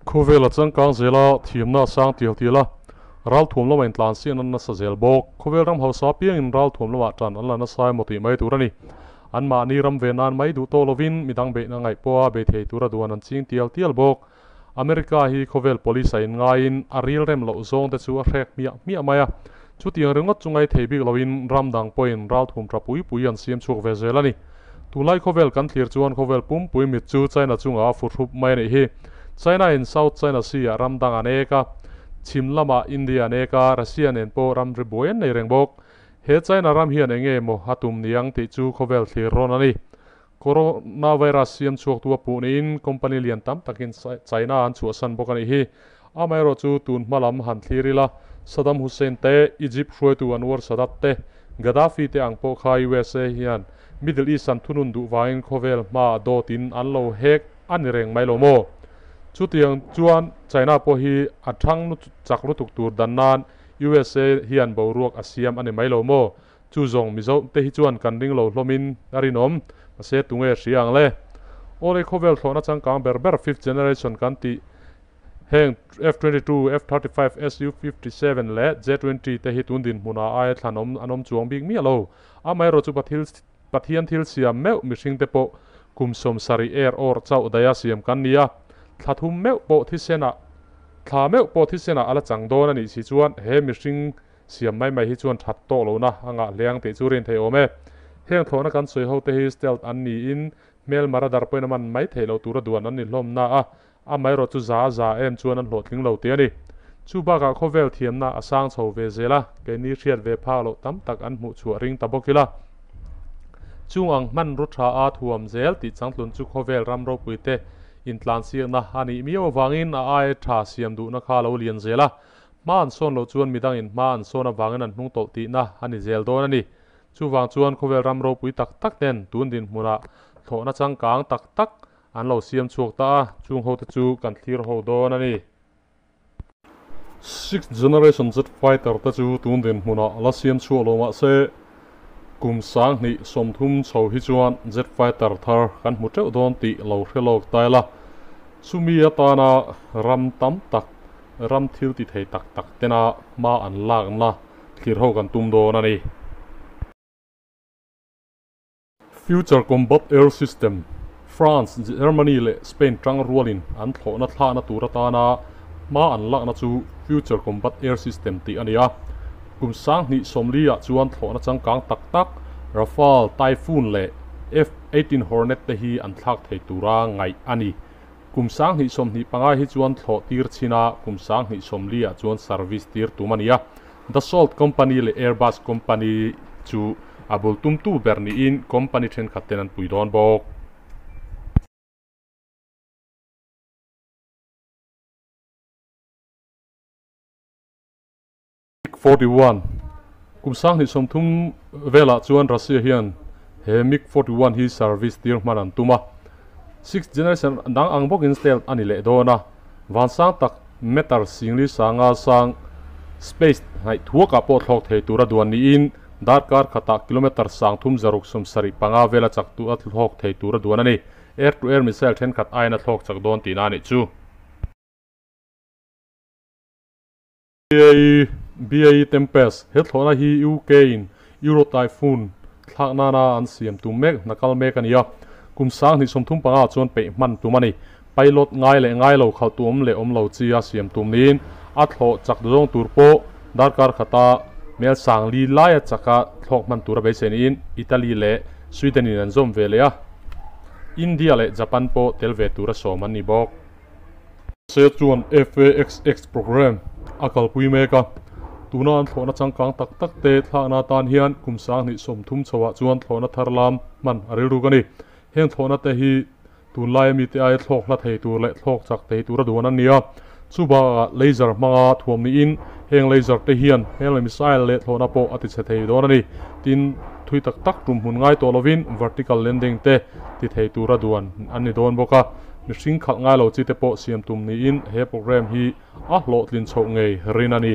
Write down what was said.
Khawvel a changkang zel a, thiamna a sang tial tial a, ralthuam lama intlansiakna nasa zel bawk. Khawvel ram hausa apiangin ralthuam lamah tan an la nasa emaw tih mai tur a ni. Anmahni ram ve nan mai duh tawh lovin midang beihna ngaih pawha bei thei tura duan an ching tial tial bawk. America hi khawvel police a inngaiin a ril rem loh zawng te chu a hrek hmiah hmiah mai a. Chutiang ringawt chu ngai thei bik loin ram dang pawhin ralthuam tha pui pui an siam chhuak ve zel a ni. Tunlai khawvel kan thlir chuan khawvel pumpui mit chu China chungah a fu hrup mai a nih hi. China in South China Sea ah ram dang an ek a, chhim lamah India an ek a, Russia nen pawh ram ri buai an nei reng bawk. He China ram hian eng nge maw a tum niang tih chu khawvel thlir rawn a ni. Coronavirus siam chhuaktu a puh niin company lian tam takin China an chhuahsan bawk a nih hi. Amaherawh chu tun hma lam han thlir ila, Saddam Hussein te, Egypt hruaitu Anwar Sadat te, Gaddafi te ang pawh kha USA hian Middle East an thunun duh vangin khawvel hma dawtin an lo hek a ni reng mai lo maw? Chutiang chuan China pawh hi a thang chak lutuk tur dan nan USA hian boruak a siam a ni mai lo maw? Chu zawng Mizo te hi chuan kan ring lo hlawmin a rinawm, mahse tunge hria ang le? Awle khawvel thlawhna changkang ber ber fifth generation kan tih heng F-22, F-35, Su-57 leh J-20 te hi tun dinhmunah aia thlan awm an awm chuang bik miah lo. Amaherawh chu Pathian thil siam meuh mihring te pawh kum 70 er awr chauh daia siam kan ni a, thla thum meuh pawh thisenah thla meuh pawh thisenah a la chang dawn a nih si chuan he mihring Siam mai mai hi chuan that tawh lohna a ngah hle ang tih chu rin thei awm e. Heng thlawhna kan sawi ho te hi stealth an niin hmel mara dar pawhin a man mai theih loh tura duan an ni hlawm na a, amaherawh chu za a za em chuan an hlawhtling lo tih a ni. Chu bakah khawvel thiamna a sang chho ve zel a, keini hriat ve phak loh tam tak an hmuh chhuah ring ta bawk ila. Chung ang hmanraw tha a thuam zel tih changtlun chu khawvel ram ropui te intlansiakna a nih miau avangin a aia tha siam duhna kha a lo lian zel a, Hma an sawn loh chuan midangin hma an sawn avangin an hnung tawlh tihna a ni zel dawn a ni. Chuvang chuan khawvel ram ropui tak tak ten tun dinhmunah thlawhna changkang tak tak an lo siam chhuak ta a, chung hote chu kan thlir ho dawn a ni. Sixth generation jet fighter te chu tun dinhmunah la siam chhuak lo mah se, kum 2030 chho hi chuan jet fighter thar kan hmu teuh dawn tih lo hre lawk ta ila. Chumi atana ram tam tak Ram thil ti thei tak tak tena hma an lakna thlir ho kan tum dawn a ni. Future Combat Air System, France, Germany leh Spain tang rualin an thlawhna thlahna tur atana hma an lakna chu Future Combat Air System tih a ni a. Kum 2040 ah chuan thlawhna changkang tak tak Rafale, Typhoon leh F-18 Hornet te hi an thlak thei tura ngaih a ni. Kum 2025 hi chuan thlawh tir chhin a, kum 2040 ah chuan service tir tum a ni a. Dassault company leh Airbus company chu a bul tumtu ber niin company thenkhat ten an pui dawn bawk. MiG-41, Kum 2030 velah chuan Russia hian he MiG-41 hi service tir hman an tum a. Sixth generation dang ang bawkin stealth a ni leh dawn a. Vansang tak meter singli sanga sang space hnaih thuakah pawh thlawk thei tura duan niin darkar khatah kilometer 3675 vela chak tu a thlawk thei tura duan a ni. Air-to-air missile thenkhat aiin a thlawk chak dawn tihna a nih chu. BAE Tempest, He thlawhna hi UK in Euro Typhoon thlak nana an siam tum mek hna kal mek a ni a. Kum 2035 ah chuan peih hman tum a ni. Pilot ngai leh ngai lo khalh tu awm leh awm lo chi a siam tum niin a thlawh chak zawng tur pawh darkar khata mel 4000 laia chaka thlawk hman tur a beisei niin Italy leh Sweden in an zawm ve leh a. India leh Japan pawh tel ve tura sawm an ni bawk. Se chuan FAXX program a kalpui mek a, tuna an thlawhna changkang tak tak te thlakna atan hian kum 2030 chhoah chuan thlawhna thar lam hman a rilruk a ni. Heng thlawhna te hi tunlaia mite aia thlawk hla thei tur leh thlawk chak thei tura duan an ni a, chubakah laser hmanga thuam niin heng laser te hian heng missile leh thlawhna pawh a tichhe thei dawn a ni. Tin, thui tak tak tum hmun ngai tawh lovin vertical landing te ti thei tura duan an ni dawn bawk a. Mihring khalh ngai lo chi te pawh siam tum niin he program hi a hlawhtlin chhoh ngei rin a ni.